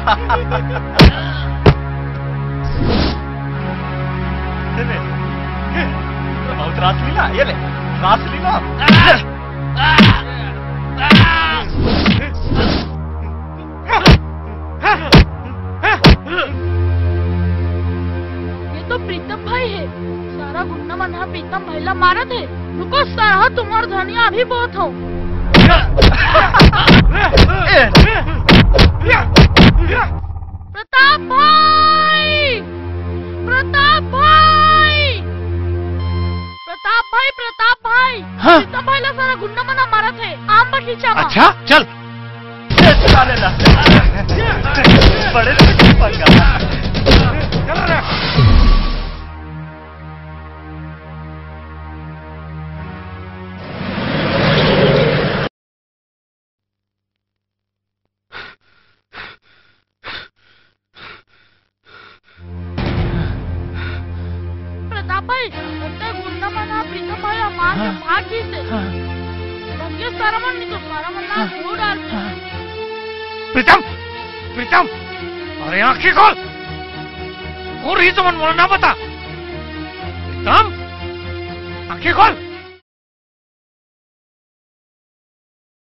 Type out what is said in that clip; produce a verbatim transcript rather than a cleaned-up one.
ये ले, बहुत रासलीला, ये ले, रासलीला। ये तो प्रीतम भाई हे। सारा गुंडा मन ह प्रीतम भाई ला मारत हे। रुको सारा, तुम्हर धनिया अभी बोत हंव। प्रताप भाई, प्रताप भाई, प्रताप भाई, प्रताप भाई। हाँ? प्रीतम भाई ला सारा गुंडा मन ह मारत हे, आम बगीचा म। अच्छा, चल। ये साले ला। बड़े पंगा। प्रताप भाई, ओतका गुंडा मन ह प्रीतम भाई ला मार के हाँ। भाग गिस हे। हाँ। भगिया सारा मन, नहीं तो सारा मन ला हाँ। धो डार। हाँ। प्रीतम, प्रीतम, अरे आंखी खोल। कोन रहिस ओमन, मोला ना बता। प्रीतम, आंखी खोल।